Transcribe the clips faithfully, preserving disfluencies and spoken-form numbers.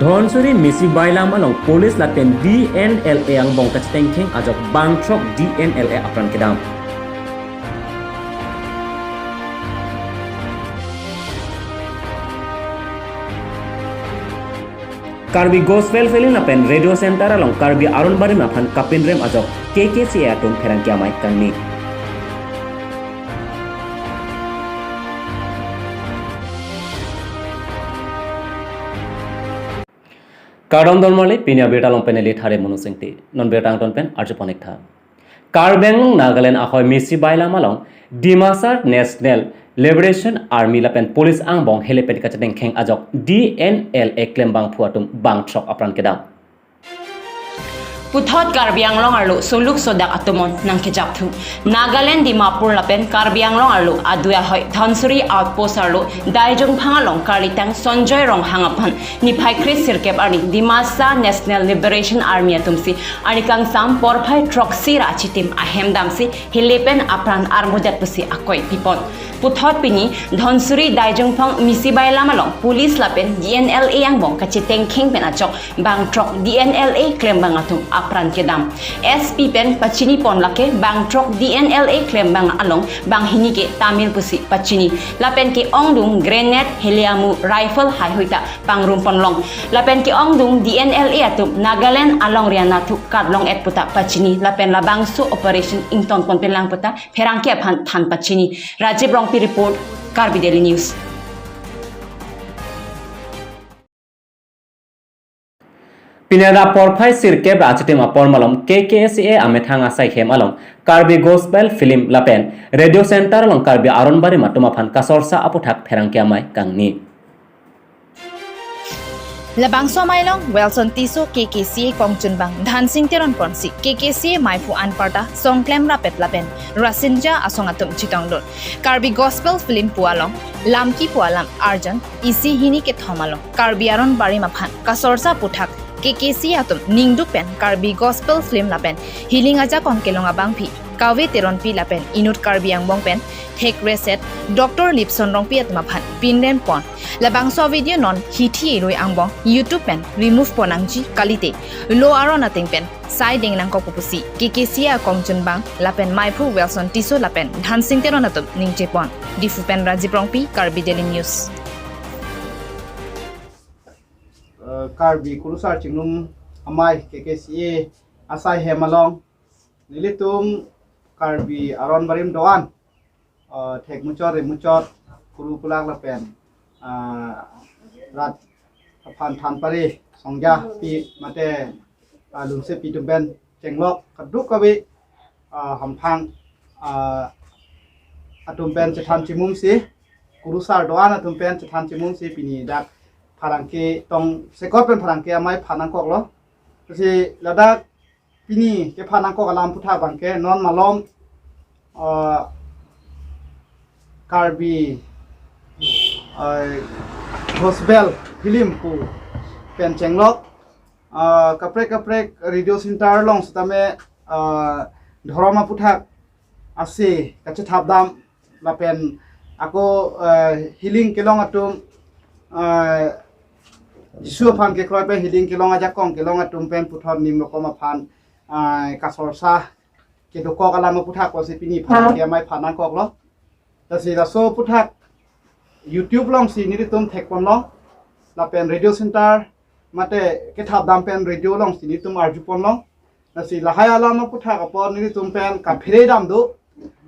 Dhansiri Misi Bailam along police lapen D N L A angbong kachetengkheng ajok bangthrok D N L A apran kedam. Karbi Gospel Film lapen Radio Center along Karbi Aron Barim aphan kapinrem ajok K K C A atum pherangke amei kangni. Kardom donmarli, pini abirta along pen neli Thare Monu Singti. Non birta angton pen arjupon-ik tha. Karbi Anglong Nagaland ahoi Misi Bailam along Dimasa National Liberation Army lapen police angbong hele pen kachetengkheng ajok D N L A klembangphu atum bangthrok apran kedam. Puthot Karbi Anglong arlo soluk sodak atum-on nangkejapthu. Nagaland Dimapur lapen Karbi Anglong arlo adui ahoi Dhansiri Outpost arlo Daijungphang along karlitang Sanjoy Ronghang aphan niphai kre sirkep arni Dimasa National Liberation Army atumsi arni kangsam porphai throksi ra achitim ahem damsi hele pen apran armudet pusi akoi pipon. Puthot pini Dhansiri Daijungphang Misi Bailam along police lapen D N L A angbong kachetengkheng pen ajok bangthrok D N L A klembang atum apran kedam. S P pen pachinipon lake bangthrok D N L A klembang along banghini ke Tamil pusi pachini. Lapen ke-ongdung grenade, hele amu rifle haihui ta pangrumpon long. Lapen ke-ongdung D N L A atum Nagaland along riana thu karlong-et puta pachini. Lapen labangso operation ingtonpon pen lang puta pherangke aphan than pachini. Rajiv Rongpi report, Karbi Daily News. Pini ra porphai sirkep ra achitim apor malom K K C A amethang asai hem along Karbi Gospel Film lapen Radio Center along Karbi Aron Barim atum aphan kasorsa aputhak pherangke amei kangni. Labangso amei along Wilson Tisso K K C A kongchunbang Dhansing Teron ponsi K K C A meiphu anparta songklem rapet lapen Rasinja asong atum chetongdun. Karbi Gospel Film pu along lamki pu alam arjan isi hini kethom along Karbi Aron Barim aphan kasorsa aputhak K K C A atum ningduk pen Karbi Gospel Film lapen healing ajakong kelong abangpi Kave Teronpi lapen inut Karbi angbong pen thek reset Doctor Lipson Rongpi atum aphan pinrem pon. Labangso video non hithi erui angbong YouTube pen remove pon nangji kalite lo aron ateng pen sai deng nangkok pusi K K C A kongchunbang lapen meiphu Wilson Tisso lapen Dhansing Teron atum ningje pon. Diphu pen Rajiv Rongpi, Karbi Daily News. Eh, Karbi Kurusar Chingnum Amei K K C A asai hem along nelitum Karbi Aron Barim do-an, eh, thek muchot, ri muchot, kuru kulak lapen, eh, rat aphan than pare songja pi mate, eh, lungse pi atum pen chenglok kadokave, eh, hamphang, eh, atum pen chethan chimumsi, kurusar do-an atum pen chethan chimumsi pini dak pherangke tong sekot pen pherangke amei phan nangkoklo. Lasi ladak pini kephan nangkok alam aputhak abangke non malom, ah, Karbi, ah, Gospel Film pu pen chenglok, ah, kaprek kaprek Radio Center along setame, ah, dhorom aputhak ase kachethap dam lapen ako, eh, healing kelong atum, eh, Jisu aphan kekroi pen healing kelong ajakong kelong atum pen puthot nim rokom aphan, eh, kasorsa kedokok alam aputhak kosi pini pherangke amei phan nangkoklo. Lasi laso aputhak YouTube alongsi nelitum thekponlo lapen Radio Center mate kethap dam pen radio alongsi nelitum arjuponlo. Lasi lahai alam aputhak apor nelitum pen kaphere dam do.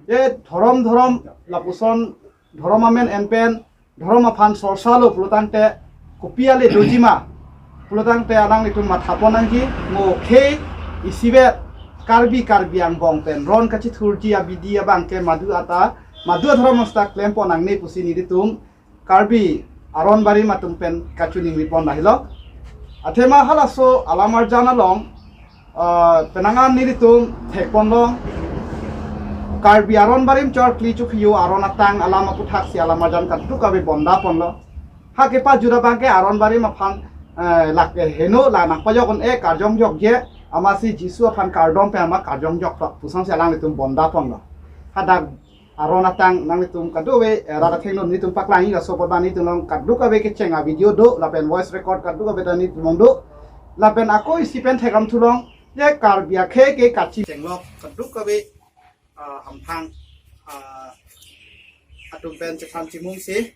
Ye dhorom dhorom lapuson dhorom amen en pen dhorom aphan sorsa lo pulotangte kopi ale dojima pulotangte alanglitum mathapon nangji mo khe isivet Karbi Karbi angbong pen ron kachithurji abidi abangke madu ata madu adhorom sta klempon nangne pusi nelitum Karbi Aron Barim atum pen kachiningripon lahelo. Athema halaso alam arjan along, ah, penang an nelitum thekponlo Karbi Aron Barim chor kli chukhiyo aron atang alam aputhak si alam arjan kadokave bondaponlo. Ha kepajut abangke Aron Barim aphan, eh, lake heno la nangpajok un-e karjongjokje amatsi Jisu aphan kardom pen ama karjongjok tok pusonsi alanglitum bondaponlo. Hadak aron atang nanglitum kadokave, eh, rat athengno nelitum paklang-ik aso apot abang nelitum along kadokave kecheng a-video do, lapen voice record kadokave ta nelitum along do. Lapen ako isi pen thekdam thulong, je Karbi akhei ke kachingchenglok kadokave, ah, hamphang, ah, atum pen chethan chimung si,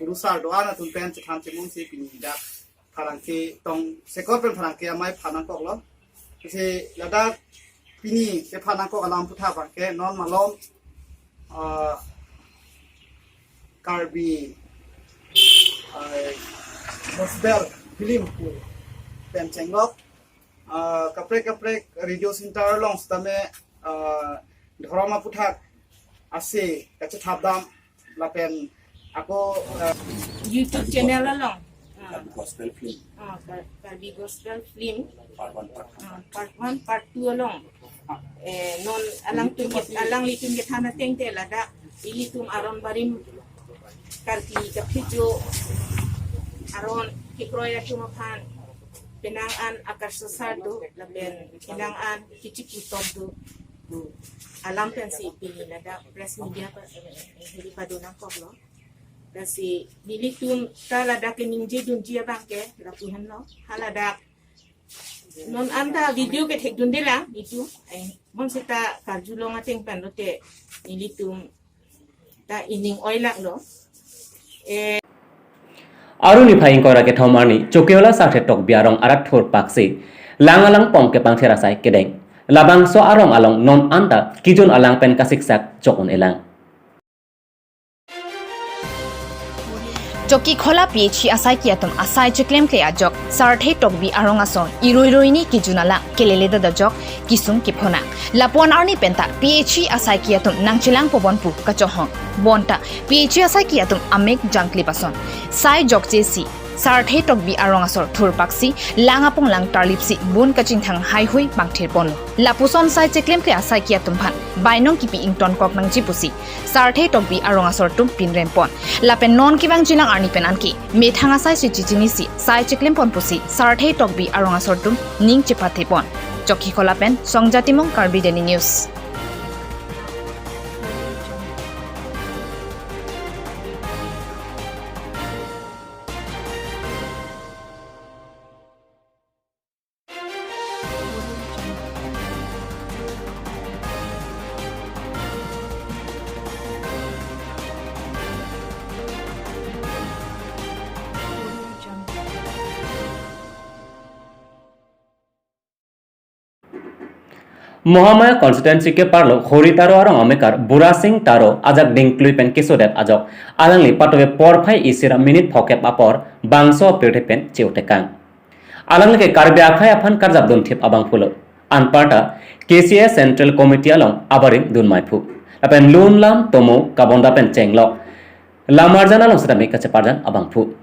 kurusar do-an atum pen chethan chimung si pini dak pherangke tong sekot pen pherangke amei phan nangkoklo. Si ladak pini kephan nangkok alam aphuthak abangke non malom, ah, Karbi, ah, gospel film pu pen chenglok, ah, kaprek kaprek radio center along sitame, ah, dhorom aphuthak ase kachethap dam lapen ako, ah, YouTube channel along. Ah. Karbi Gospel Film. Ah, Kar-, Karbi Gospel Film. Part one, part two. Ah, part one, part two along. Eh, non alangtum ke, alanglitum kethan ateng te ladak ilitum aron barim Karbi kaphijo aron kekroi atum aphan penang an akarsasar do lapen penang an kichiputop do alam pensi pini ladak press media pa, eh, hiri pado nangkoklo. Lasi nelitum ta ladak keningje dunji abangke lapu henlo. Haladak non anta video kethekdunde lang nelitum. Eh, bonsita karjulong ateng pen lote nelitum ta ining oilaklo. Eh, Arni phai ingkoi ra kethom arni Chokihola Sarthe Tokbi arong arat thurpaksi lang alang pong kepangthir asai kedeng. Labangso arong along non anta kejun alang pen kasiksak chok un-elang. Chokihola P H E asaiki atum asai cheklemkle ajok Sarthe Tokbi arong asong irui ruini kejun alang kelele dada ajok kesung kephonang. Lapu-an arni penta P H E asaiki atum nangchelang pobon pu kachohong. Bonta P H E asaiki atum amek jangklip ason sai jokje si Sarthe Tokbi arong asor thurpaksi lang apong lang tarlipsi bun kachingthang haihui pangthir ponlo. Lapuson sai cheklemkle asaiki atum aphan bainong kipi ingtonkok nangji pusi Sarthe Tokbi arong asor atum pinrem pon. Lapen non kevangjilang arni pen anke methang asai si chichinisi sai cheklem pon pusi Sarthe Tokbi arong asor atum ning chepathe pon. Chokihola pen Songjati Mong, Karbi Daily News. Mohamaya constituency keparlo Hori Taro arong amekar Burasing Taro ajak dingklui pen kesodet ajok alangli patove porphai isi ra minute phokep apor bangso apirthe pen che-otekang. Alangli ke Karbi akhei aphan karjap dunthip abangphulo. Anparta K C S Central Committee along abarim dun maiphu. Lapen lun lam tomo kabonda pen chenglok lamarjan along sitame kacheparjan abangphu.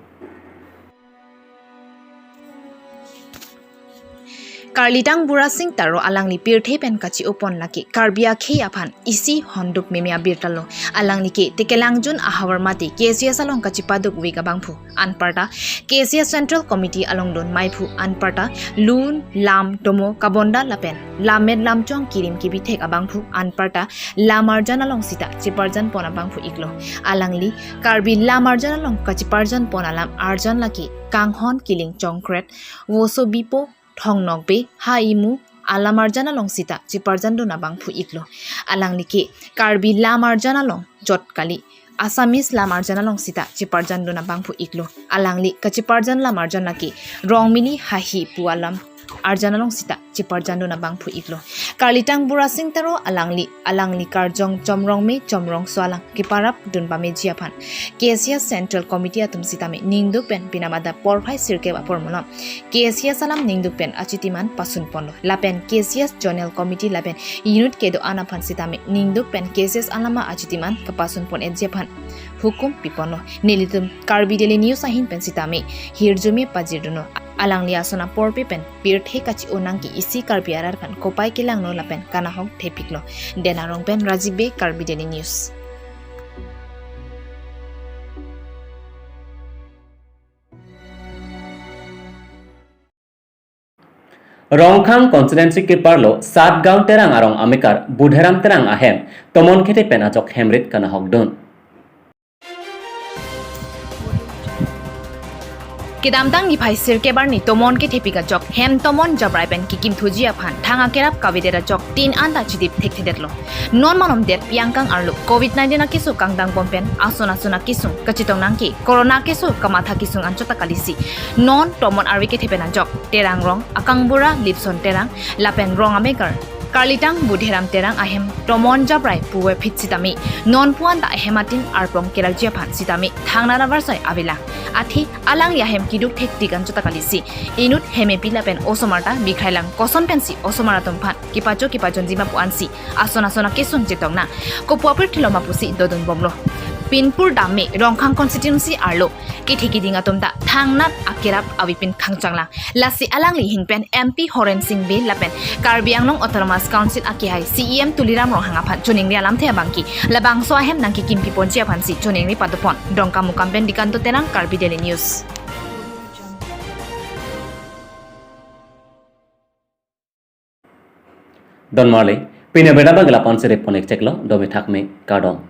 Karlitang Burasing Taro alangli pirthe pen kachi-o pon lake Karbi akhei aphan isi honduk meme abirta lo. Alangli ke Tekelangjun ahavar mate K C S along kachipaduk vek abangphu. Anparta K C S Central Committee along dun maiphu. Anparta lun lam tomo kabonda lapen lammet lamchong kirim kibithek abangphu. Anparta lamarjan along sita cheparjan pon abangphu iklo. Alangli Karbi lamarjan along kacheparjan pon alam arjan lake kanghon kiling chongkret, voso bipo thongnokbe, ha imu alamarjan along sita cheparjan dun abangphu iklo. Alangli ke Karbi lamarjan along jot kali Assamese lamarjan along sita cheparjan dun abangphu iklo. Alangli kacheparjan lamarjan lake rongmili hahi pu alam arjan along sita cheparjan dun abangphu iklo. Karlitang Burasing Taro alangli, alangli karjong chomrong me chomrongso alang keparap dun pameji aphan K C S Central Committee atum sitame ningduk pen pinamada porphai sirkep apor malom K C S alam ningduk pen achitiman pasun ponlo. Lapen K C S Zonal Committee lapen unit kedo-an aphan sitame ningduk pen K C S alama achitiman kapasun pon-etji aphan hukum piponlo. Nelitum Karbi Daily News ahin pen sitame hirjume pajirdunlo. Alangli ason aporpe pen pirthe kachi-o nangke isi Karbi arat aphan kopai kelanglo lapen kanahok thepiklo. Den Arong pen Rajiv Bey, Karbi Daily News. Rongkhang constituency keparlo Satgaon Terang arong amekar Budheram Terang ahem tomon kethe pen ajok hemrit kanahokdun. Kedamtang niphai sirkep arni tomon kethepik ajok hem tomon jabrai pen kikimthuji aphan thang akerap kavedet ajok tin anta chidip thekthedetlo. Non malom det piangkang arlo covid nineteen akeso kangdang bom pen ason ason akesung kachetong nangke corona akeso kamatha kesung anchot ta kalisi. Non tomon arve kethe pen ajok Terang rong akangbura Lipson Terang lapen rong amekar Karlitang Budheram Terang ahem tomon jabrai puve phit sitame non puan ta ahem atin arpong kelarji aphan sitame thangnat avarsai avelang. Athe alangli ahem keduk thektik anchot ta kalisi. Inut hemepi lapen osomar ta bikhailang koson pensi osomar atum aphan kepacho kepajonji ma pu ansi ason ason akesung chetong nang. Kopu apirthe lo ma pusi dodun bomlo. Pinpur dam me Rongkhang constituency arlo kethe keding atum ta thangnat akerap avepin khangchanglang. Lasi alangli ahin pen M P Horen Sing Bey lapen Karbi Anglong Autonomous Council akehai C E M Tuliram Ronghang aphan choningri alamthe abangke labangso ahem nangkekimpi ponji aphansi choningri padopon. Dongkamukam pen Dikanto Terang, Karbi Daily News. Don marli, pini abirta abang la-an si rip pon-ik cheklo, domi thak me, kardom.